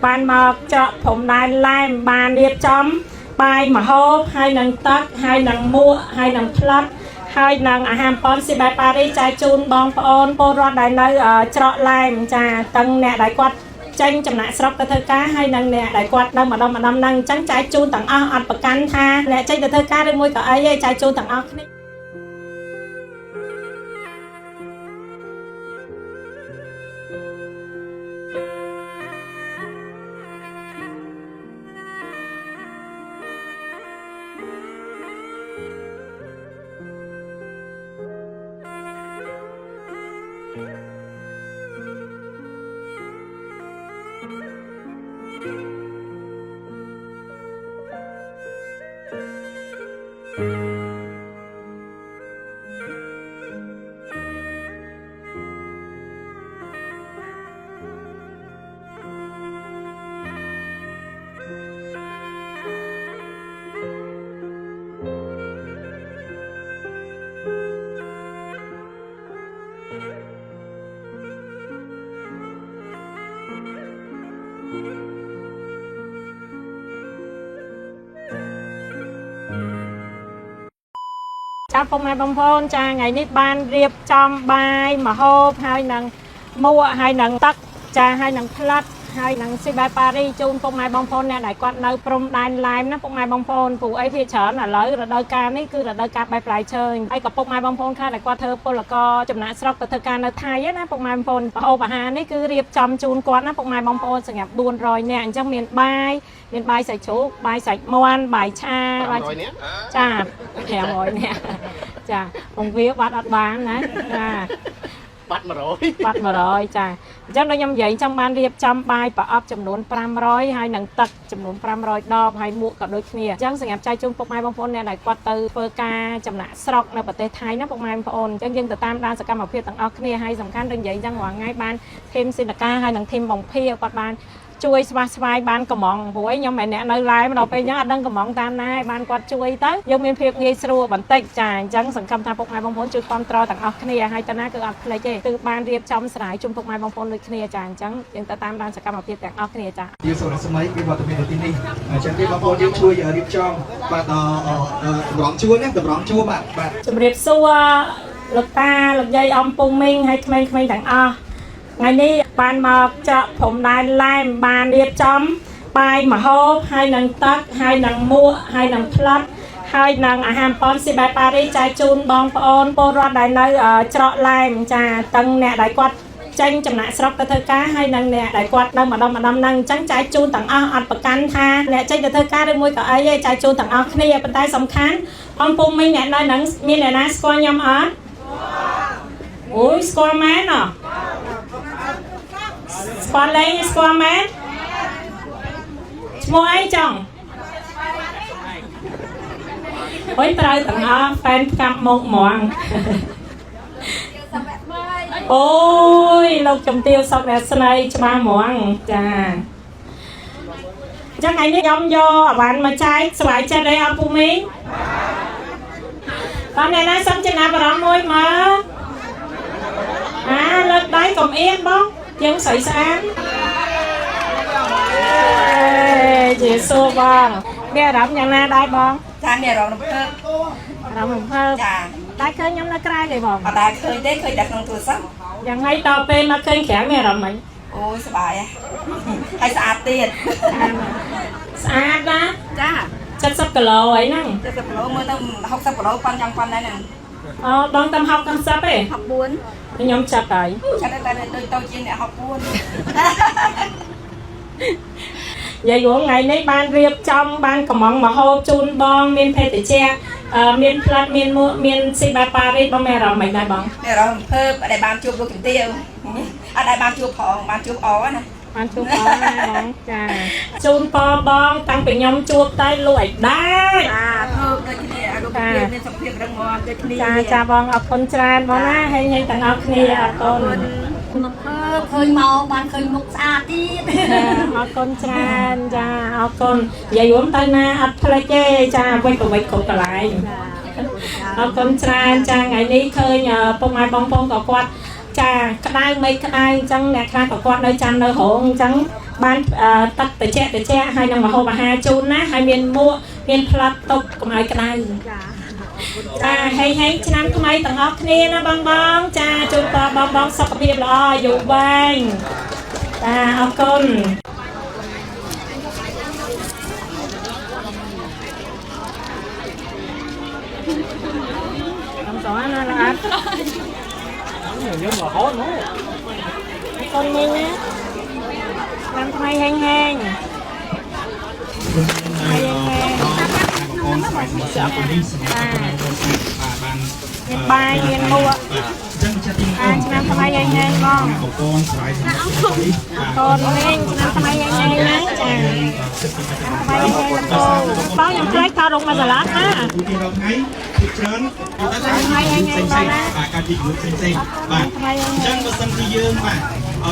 បានមកច្រកព្រំដែនឡែមបានរៀបចំបាយម្ហូបហើយនឹងទឹកហើយនឹងមួកហើយនឹងផ្លិតហើយនឹងអាហារប៉នស៊ីបែបប៉ារីសចែកជូនបងប្អូនពលរដ្ឋដែលនៅច្រកឡែមចាទាំងអ្នកដែលគាត់ចេញចំណាក់ស្រុកទៅធ្វើការហើយនឹងអ្នកដែលគាត់នៅម្ដុំម្ដុំហ្នឹងអញ្ចឹងចែកជូនទាំងអស់អត់ប្រកាន់ថាអ្នកចេញទៅធ្វើការឬមួយក៏អីទេចែកជូនទាំងអស់គ្នា ចាពុកម៉ែបងប្អូនចាថ្ងៃនេះបានរៀបចំបាយម្ហូបហើយនឹងមួកហើយនឹងទឹកចាហើយនឹងផ្លិតហើយនឹងស៊ីបែបប៉ារីជូនពុកម៉ែបងប្អូនអ្នកដែលគាត់នៅព្រំដែនឡែមណាពុកម៉ែបងប្អូនពូអីភាគច្រើនឥឡូវរដូវកាលនេះគឺរដូវកាលបែបផ្លែឈើហើយក៏ពុកម៉ែបងប្អូនខ្លះដែលគាត់ធ្វើពលករចំណាក់ស្រុកទៅធ្វើការនៅថៃណាពុកម៉ែបងប្អូនម្ហូបអាហារនេះគឺរៀបចំជូនគាត់ណាពុកម៉ែបងប្អូនសម្រាប់400នាក់អញ្ចឹងមានបាយមានបាយសាច់ជ្រូកបាយសាច់មាន់បាយឆាបាយ 500នាក់ ចា500នាក់ចាពងវាបាត់អត់បានណាចា បាត់100 បាត់100ចាអញ្ចឹងដូចខ្ញុំនិយាយចង់បានរៀបចំបាយប្រអប់ចំនួន500ហើយនឹងទឹកចំនួន500ដបហើយមួកក៏ដូចគ្នាអញ្ចឹងសម្រាប់ចែកជូនពុកម៉ែបងប្អូនអ្នកដែលគាត់ទៅធ្វើការចំណាក់ស្រុកនៅប្រទេសថៃណាពុកម៉ែបងប្អូនអញ្ចឹងយើងទៅតាមដានសកម្មភាពទាំងអស់គ្នាហើយសំខាន់ដូចនិយាយអញ្ចឹងរាល់ថ្ងៃបានធីមសិនកាហើយនិងធីមបំភាគាត់បានជួយស្វាស្វែងបានកំងព្រោះឯងខ្ញុំមិនអ្នកនៅឡែមដល់ពេលអញ្ចឹងអត់ដឹងកំងតាមណាឯងបានគាត់ជួយទៅយើងមានភាពងាយស្រួលបន្តិចចាអញ្ចឹងសង្ឃឹមថាពុកម៉ែបងប្អូនជួយគាំទ្រទាំងអស់គ្នាហើយតាណាគឺអត់ភ្លេចទេគឺបានរៀបចំស្រាយជូនពុកម៉ែបងប្អូនដូចគ្នាចាអញ្ចឹងយើងទៅតាមដានសកម្មភាពទាំងអស់គ្នាចា យើងសូមរស្មីពីវត្តមាននៅទីនេះអញ្ចឹងទេបងប្អូនយើងជួយរៀបចំបាទតម្រង់ជួរណាតម្រង់ជួរបាទបាទ ជំរាបសួរលោកតាលោកយាយអំពូមីងហើយក្មេងៗទាំងអស់ថ្ងៃនេះបានមកច្រកព្រំដែនឡែមបានរៀបចំបាយម្ហូបហើយនឹងទឹកហើយនឹងមួកហើយនឹងផ្លិតហើយនឹងអាហារប៉នស៊ីបែបប៉ារីសចែកជូនបងប្អូនពលរដ្ឋដែលនៅច្រកឡែមចាទាំងអ្នកដែលគាត់ចេញចំណាក់ស្រុកទៅធ្វើការហើយនឹងអ្នកដែលគាត់នៅម្ដុំម្ដុំហ្នឹងអញ្ចឹងចែកជូនទាំងអស់អត់ប្រកាន់ថាអ្នកចេញទៅធ្វើការឬមួយក៏អីទេចែកជូនទាំងអស់គ្នាប៉ុន្តែសំខាន់អំពូមីងអ្នកនៅហ្នឹងមានអ្នកណាស្គាល់ខ្ញុំអត់អូយស្គាល់មែនអស្គាល់លេងស្គាល់មែនឈ្មោះអីចង់អុយត្រូវទាំងអស់ហ្វេនផ្កាប់មកហ្មង អូយលោកជំទាវសុករស្នីច្បាស់ហ្មងចាអញ្ចឹងថ្ងៃនេះខ្ញុំយកអវ៉ាន់មកចែកស្វាយចិត្តអីអត់ពូមីងបាទអ្នកណាសុំចំណាប់អារម្មណ៍មួយមើលអាលើកដៃកុំអៀនបងយើងស្រីស្អាតអេជាសួរបងមានអារម្មណ៍យ៉ាងណាដែរបង ចាមានអារម្មណ៍រំភើប អារម្មណ៍រំភើប ចា តែឃើញខ្ញុំនៅក្រៅទេបង អត់ដែលឃើញទេឃើញតែក្នុងទូរស័ព្ទ យ៉ាងថ្ងៃតពេលមកឃើញក្រៅមានអារម្មណ៍មិន អូយសប្បាយហ៎ហើយស្អាតទៀត ស្អាតណា ចា 70គីឡូអីហ្នឹង 70គីឡូមើលទៅ60គីឡូប៉ាន់ចង់ប៉ាន់ដែរហ្នឹង អូបងតាម60ទេ 64 ខ្ញុំចាប់ហើយ ឆាត់តែដូចទៅជាងអ្នក64 និយាយរួមថ្ងៃនេះបានរៀបចំបានកំងមហូបជូនបងមានភេទជ្ជៈមានផ្លិតមានមួកមានស៊ីបាប៉ារីសបងមានអារម្មណ៍មិនដែរបង មានអារម្មណ៍រំភើបអត់ដែលបានជួបលោកជំទាវអត់ដែលបានជួបផងបានជួបអណា បានជួបបងណាបងចាជូនពរបងតាំងពីខ្ញុំជួបតែលួចដាច់ ចាធ្វើដូចគ្នាលោកជំទាវមានសុខភាពរឹងមាំដូចគ្នា ចាចាបងអរគុណច្រើនបងណាហេងហេងទាំងអស់គ្នាអរគុណ មកភើបឃើញមកបានឃើញមុខស្អាតទៀត ចាអរគុណច្រើនចាអរគុណនិយាយរួមទៅណាអត់ភ្លេចទេចាវិចប្រវិចគ្រប់កន្លែងអរគុណច្រើនចាថ្ងៃនេះឃើញពុកម៉ែបងប្អូនក៏គាត់ចាក្តៅមិនក្តៅអញ្ចឹងអ្នកខ្លះក៏គាត់នៅចាំនៅរោងអញ្ចឹង បានទឹកត្រជាក់ត្រជាក់ហើយនឹងម្ហូបអាហារជូនណាហើយមានមួកមានផ្លិតទុកកុំឲ្យក្តៅចាហេងហេងឆ្នាំថ្មីទាំងអស់គ្នាណាបងបងចាជូនពរបងបងសុខភាពល្អអាយុវែងចាអរគុណ ខ្ញុំសណាល្អអត់ យើងរហូតមក អរគុណមីងណាឆ្នាំថ្មីហេងហេង បងប្អូនស្វាយសម្រាប់នេះសម្រាប់បងប្អូនបាទបាន មានបាយមានមួក អញ្ចឹងចាត់ទី ឆ្នាំថ្មីហេងហេងបង បងប្អូនស្វាយសម្រាប់នេះ កូនមីងឆ្នាំថ្មីហេងហេងណាចាថ្មីហេងហេងបងខ្ញុំខ្លាចថតរូបមកសាឡាត់ណា ទីទីរាល់ថ្ងៃគឺច្រើនទៅតាមផ្សេងផ្សេងបាទការទីជំងឺផ្សេងផ្សេងបាទអញ្ចឹងបើសិនជាយើងបាទ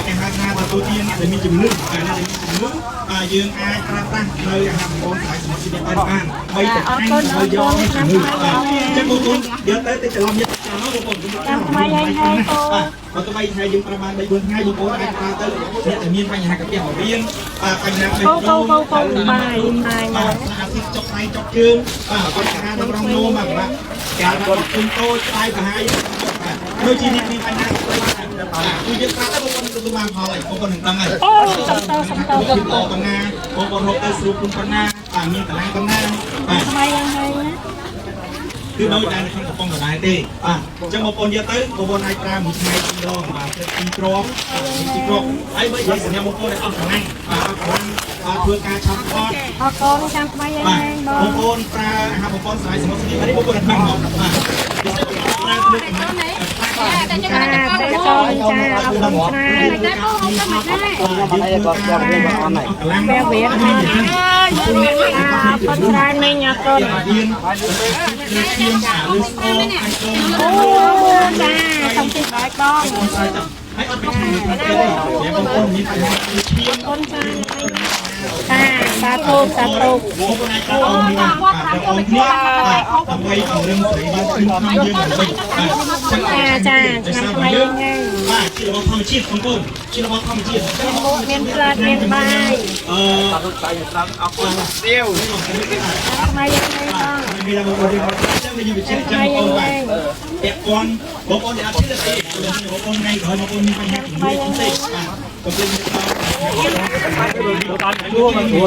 គេហៅថាទទួលទានអ្នកដែលមានជំងឺបាទអ្នកដែលមានជំងឺបាទយើងអាចប្រើប្រាស់នៅអាហារបំពន់ស្រាយសមុទ្រជីវបានបានបីតែថ្ងៃដើម្បីយកនេះជំងឺបាទអញ្ចឹងបងប្អូនយកទៅទៅច្រឡំយកចោលបងប្អូន តាមថ្មីហេងហេងពូ បាទបើទោះបីថ្ងៃយើងប្រហែល3 4ថ្ងៃបងប្អូនអាចប្រើទៅអ្នកដែលមានបញ្ហាកាពះពោះវៀនបាទបញ្ហាបេះ ពូ ដូង ពូពូពូបាយបាយ បា មក ទអាស៊ីតចុកដៃចុកជើងបាទបញ្ហាតម្រង់នោមបាទបាទការគាត់គុំតូចដៃប្រហាយបាទដូចជានេះមានបញ្ហាស្អីបាទគឺយើងប្រើទៅបងប្អូនទទួលបានផលហើយបងប្អូននឹងដឹងហើយ អូសំតោសំតោ គឺល្អប៉ុណ្ណាបងប្អូនរកទៅស្រួលខ្លួនប៉ុណ្ណាបាទមានកម្លាំងប៉ុណ្ណាបាទ ថ្មីហេងហេងណា គឺដូចតែនៅក្នុងកំប៉ុងដដែលទេបាទអញ្ចឹងបងប្អូនយកទៅបងប្អូនអាចប្រើមួយថ្ងៃពីរដងបាទព្រឹកពីរគ្រាប់ពីរគ្រាប់ហើយបើនិយាយសម្រាប់បងប្អូនដែលអស់កម្លាំងបាទអស់កម្លាំងបាទធ្វើការឆាប់អត់ អរគុណចាំថ្មីហេង បាទ ហេងប បង ងប្អូនប្រើអាហារបំពន់ស្រ័យសមុទ្រស្នីនេះបងប្អូនដឹងមកបាទពិសេសប្រើលើកម្លាំង ចាទេចូលចាអរគុណច្រើន ខ្ញុំអត់អីគាត់គាត់រៀនអត់ហើយ កម្លាំង បែវៀនអរគុណច្រើនមីងអរគុណ វៀនលើឈាមលើស្គរអាចចូល អូចាសុំទីបាយបង បងស្រាយទៅហើយអត់ប្រឆាំងទេបងប្អូនមានបញ្ហាឈាម អរគុណចាចាសាធុសាធុ បងប្អូនអាចប្រើអមនេះបាទអមនេះដើម្បីពង្រឹងសេរីភាពក្នុងយើងវិញ ចាចាឆ្នាំថ្មីហេងហេង បាទជារបស់ធម្មជាតិបងប្អូនជារបស់ធម្មជាតិ មានមួកមានផ្លាតមានបាយ អឺ រូបដៃត្រង់អរគុណទៀវ ថ្មីហេងហេងបង មានបងប្អូនយើងចឹងយើងវិជាចឹងបងប្អូនបាទពាក់ព័ន្ធបងប្អូនដែលអត់ជឿទេបងប្អូនថ្ងៃក្រោយបងប្អូនមានបញ្ហាជំងឺផ្សេងបាទកុំភ្លេច បានជួមកជួ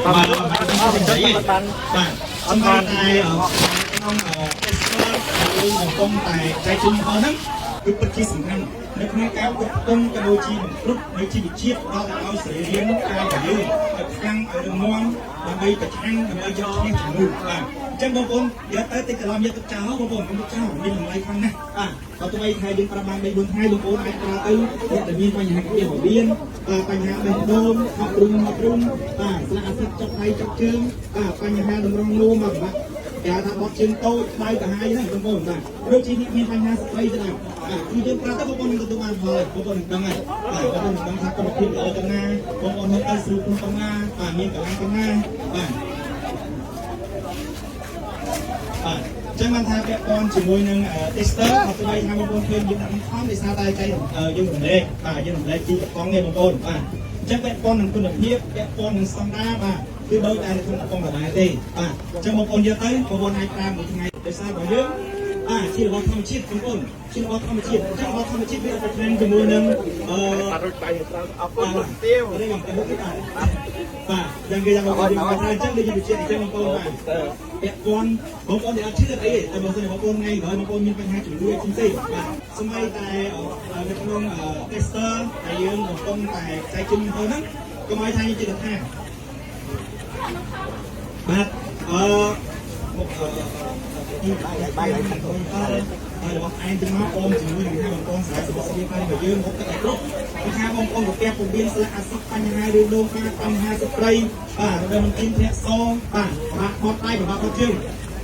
បាទបាទបាទសម្រាប់តែក្នុង tester យើងកំពុងតែចែកជូនបងហ្នឹងគឺពិតជាសំខាន់នៅក្នុងការគ្រប់គ្រងក៏ដូចជាបង្គ្រប់នៅជីវជាតិដល់ឲ្យសរីរាង្គកាយរបស់យើងឲ្យខ្លាំងឲ្យរឹងមាំដើម្បីប្រឆាំងដើម្បីយកឈ្នះជំងឺបាទអញ្ចឹងបងប្អូនយកទៅតិចច្រឡំយកទឹកចោលបងប្អូនកុំទុកចោលមានតម្លៃខ្លាំងណាស់បាទបើទោះបីថ្ងៃយើងប្រើបាន3 4ថ្ងៃបងប្អូនអាចប្រើទៅអ្នកដែលមានបញ្ហាកាពះពោះវៀនបញ្ហាបេះដូងហប់រុំហប់រុំបាទស្លាកអាស៊ីតចុកដៃចុកជើងបាទបញ្ហាតម្រង់នោមបាទគេហៅថាបត់ជើងតូចដៃកាហាយហ្នឹងបងប្អូនបាទដូចជានេះមានបញ្ហាស្ត្រីទៅដែរបាទគឺយើងប្រើទៅបងប្អូននឹងទទួលបានផលហើយបងប្អូននឹងដឹងហើយបាទបងប្អូននឹងដឹងថាគុណភាពល្អប៉ុណ្ណាបងប្អូននឹងទៅស្រួលខ្លួនប៉ុណ្ណាបាទមានកម្លាំងប៉ុណ្ណាបាទបាទចឹងបានថាពាក់ព័ន្ធជាមួយនឹង tester អត់ស្ដីថាបងប្អូនឃើញយើងដាក់ខំដោយសារតែចៃយើងរំលែកបាទយើងរំលែកពីកំប៉ុងនេះបងប្អូនបាទអញ្ចឹងពាក់ព័ន្ធនឹងគុណភាពពាក់ព័ន្ធនឹងស្តង់ដារបាទគឺដូចតែនៅក្នុងកំប៉ុងដដែលទេបាទអញ្ចឹងបងប្អូនយកទៅបងប្អូនអាចប្រើមួយថ្ងៃដោយសាររបស់យើងបាទជារបស់ធម្មជាតិបងប្អូនជារបស់ធម្មជាតិអញ្ចឹងរបស់ធម្មជាតិវាអត់ប្រឆាំងជាមួយនឹងអឺ រូបដៃត្រង់អរគុណទៀវ នេះបងប្អូនបាទយ៉ាងគេយ៉ាងបងប្អូនអញ្ចឹងដូចជាវិជាអញ្ចឹងបងប្អូនបាទពាក់ព័ន្ធបងប្អូនដែលអត់ជឿអីទេតែបើសិនបងប្អូនថ្ងៃក្រោយបងប្អូនមានបញ្ហាជំងឺផ្សេងៗបាទសម្បីតែនៅក្នុង tester ដែលយើងកំពុងតែចែកជូនបងប្អូនហ្នឹងកុំឲ្យថាយើងជឿថាបាទអឺមកអឺទីបាយបាយហើយហើយរបស់ឯងទាំងមកអមជាមួយនឹងថាបងប្អូនស្រ័យសុខភាពហើយបើយើងហូបទឹកឲ្យគ្រប់គឺថាបងប្អូនកាពះពវៀនស្លាកអាស៊ីតបញ្ហារឿងដូងបាទបញ្ហាស្ត្រីបាទរដូវមន្ទីរធ្លាក់សបាទបាក់បត់ដៃបាក់បត់ជើង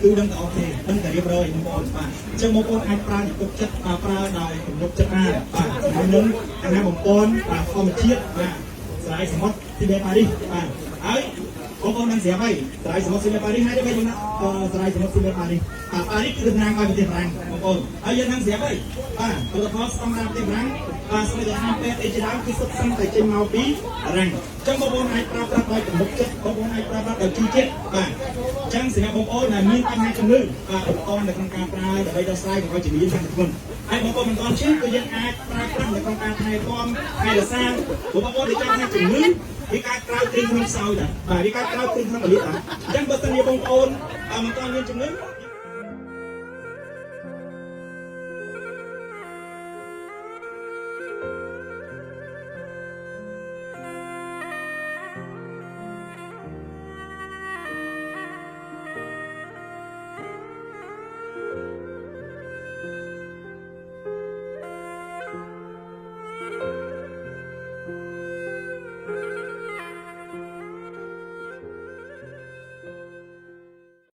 គឺដឹងតែអូខេដឹងតែរៀបរយបងប្អូនបាទអញ្ចឹងបងប្អូនអាចប្រើទុកចិត្តបាទប្រើដោយទំនុកចិត្តបានបាទជាមួយនឹងអាហារបំពន់បាទធម្មជាតិបាទស្រ័យសមុទ្រទីបេប៉ារីសបាទហើយបងប្អូននឹងស្រាប់ហើយស្រ័យសមុទ្រស៊ីមេប៉ារីសហើយទៅវិញណាស្រ័យសមុទ្រស៊ីមេប៉ារីសបាទប៉ារីសគឺតំណាងឲ្យប្រទេសបារាំងបងប្អូនហើយយើងនឹងស្រាប់ហើយបាទផលិតផលស្តង់ដារប្រទេសបារាំង បាទស្មើតែហាមពេទ្យអីជាដើមគឺសុទ្ធសឹងតែចេញមកពីបារាំងអញ្ចឹងបងប្អូនអាចប្រើប្រាស់ដោយទំនុកចិត្តបងប្អូនអាចប្រើប្រាស់ដោយជឿជាក់បាទអញ្ចឹងសម្រាប់បងប្អូនដែលមានបញ្ហាជំងឺបាទឧបករណ៍នៅក្នុងការប្រើដើម្បីដោះស្រាយកុំឲ្យជំងឺកាន់តែធ្ងន់ហើយបងប្អូនមិនទាន់ឈឺក៏យើងអាចប្រើប្រាស់នៅក្នុងការថែទាំថែរក្សាព្រោះបងប្អូនដែលចាំថាជំងឺវាកើតក្រៅគ្រីក្នុងខ្សោយដែរបាទវាកើតក្រៅគ្រីក្នុងកលៀកដែរអញ្ចឹងបើសិនជាបងប្អូនមិនទាន់មានជំងឺ។